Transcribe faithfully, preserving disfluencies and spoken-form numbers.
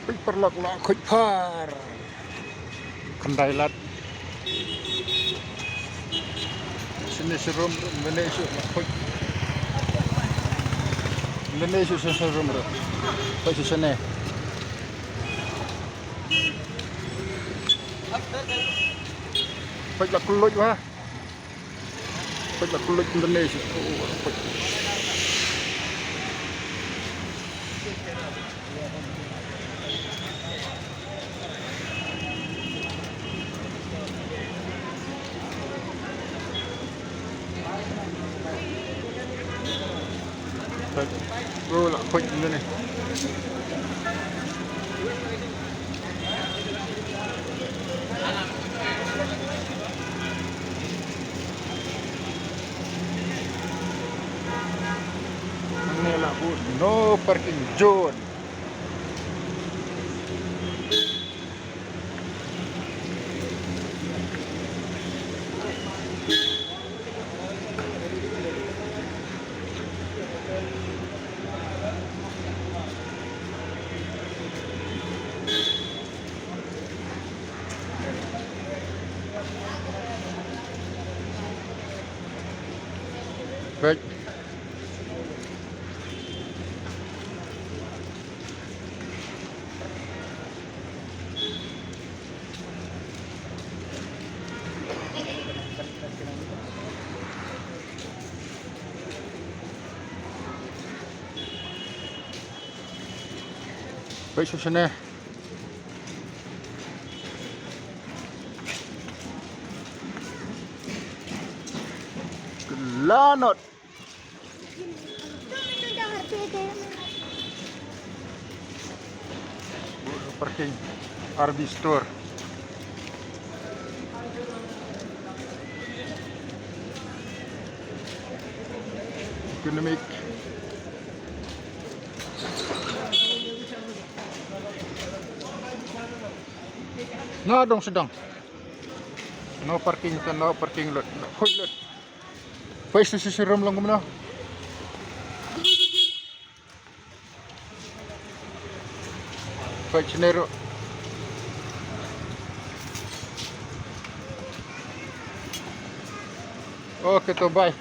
Peit paralok, la khuid par. Khyndai lad. Shane sha rum, lane shu la khuid. Lane shu sha, sha rum ruh. Peit sha shane. Peit la khuid ha. Peit la khuid lane shu. Oh, peit. Peit. Oh, la khuid lane. Hangne la buh no parking zone. Peit. Peit sha shane. Lanot. Parking R B Store. Economic. No dong sdang. No parking, no parking lot. Khuid lot. Peit sha, sha, sha rum long kumno. Peit shane ruh. Okay, to bye.